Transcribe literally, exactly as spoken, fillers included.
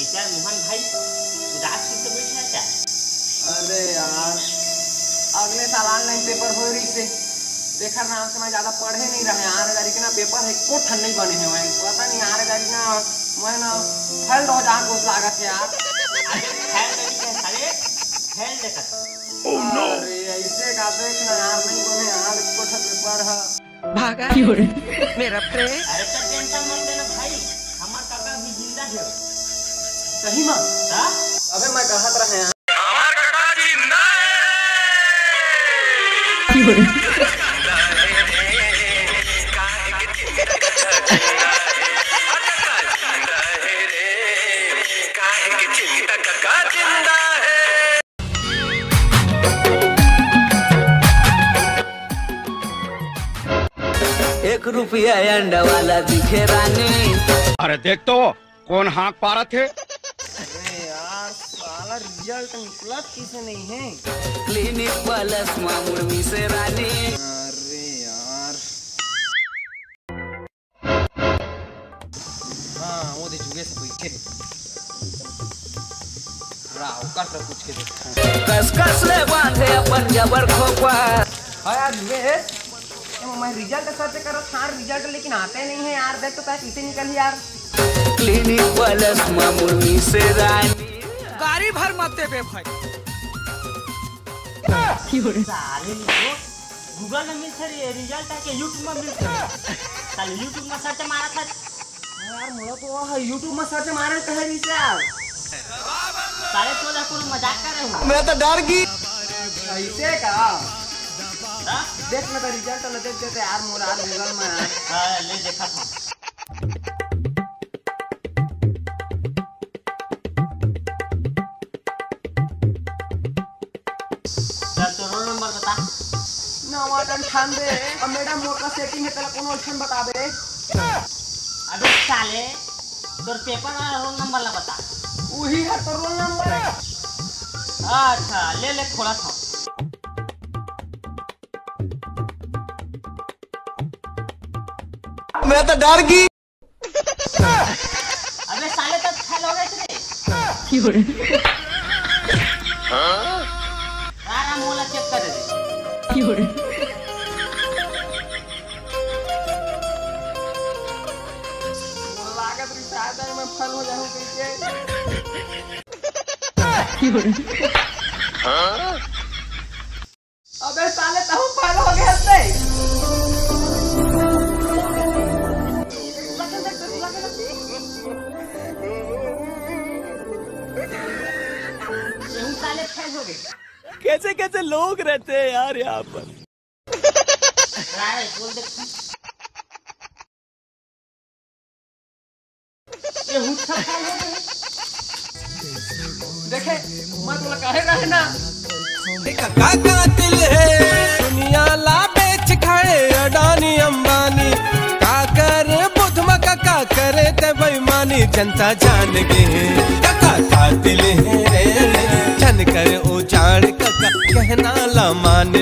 क्या मोहन भाई, उदास किस बैठे है क्या? अरे यार, अगले साल ऑनलाइन पेपर हो रही से, तेखर नाम से मैं ज्यादा पढ़े नहीं रहे। आरे गारी के ना पेपर है, एको ठन नहीं बने हैं। मैं पता नहीं, आरे गारी ना मैं ना फेल हो जा कुछ लागत है यार। अरे फेल नहीं है, अरे फेल देखत। अरे ऐसे का देख ना यार, नहीं बने यार, एको ठन पेपर है। भागा। मेरा प्रेम। अरे तो टेंशन मत लेना भाई, हमार काका भी जिंदा है। सही में? हाँ? अबे मैं कहत रहे हैं। एक रुपया अंडा वाला दिखे रानी। अरे देख तो, कौन हाँक पारत हे? अरे यार, साला रिजल्ट निकलत किसे नहीं है? क्लिनिक प्लस मामुड़ मिसे रानी। अरे यार। हाँ, वो दे जुगे से कोई थे। राव, कर तो कुछ के देख। कस कस ले बांधे अपन जबर खोपा। हाँ यार, जुगे है। ए, मैं रिजल्ट सर्च करत हँव, रिजल्ट लेकिन आते नहीं है यार। देख तो, कइसे निकल यार। क्लिनिक प्लस मामुड़ मिसे रानी। गाड़ी भर मत देबे भाई। साले निको, Google में मिलथे रे, रिजल्ट आके YouTube में मिलथे। साले YouTube में सर्च मारत हँव। यार, मोला तो वह YouTube में सर्च मारे कहे रही यार। साले तो जा कोनो मजाक कर रहे हो। मैं तो डर गई। ऐसे का? हाँ? देख ना तो रिजल्ट ला देख देते यार, मोला Google में यार। हाँ, ले देखा था। चल, तो रोल नंबर बता। नवा अंठानवे। अब मैडम, मोर का सेटिंग है, तेला कोनो ऑप्शन बताबे। अबे साले, तोर पेपर वाला रोल नंबर ला बता। वही है तो रोल नंबर है। अच्छा, ले ले, खोला था। मैं तो डर गई। अबे साले, तब फेल हो गए थे। क्यों रे? सारा मोला चेक कर दे। क्यों रे? लागत रही शायद मैं फेल हो जाऊं कह के। क्यों रे? अबे साले, तहु फेल हो गए हस। तहु साले फेल हो गए। कैसे कैसे लोग रहते हैं यार यहाँ पर। राय, बोल दे। ये हुच्छा फेल हो गए। देखे, मैं तोला कहे रहे ना। काका कातिल हे, दुनिया ला बेच खाए अडानी अंबानी। का कर बुध म काका करे ते बेईमानी, जनता जान गे। काका कातिल हे रे, झन कर उजाड़ काका, कहना ला मान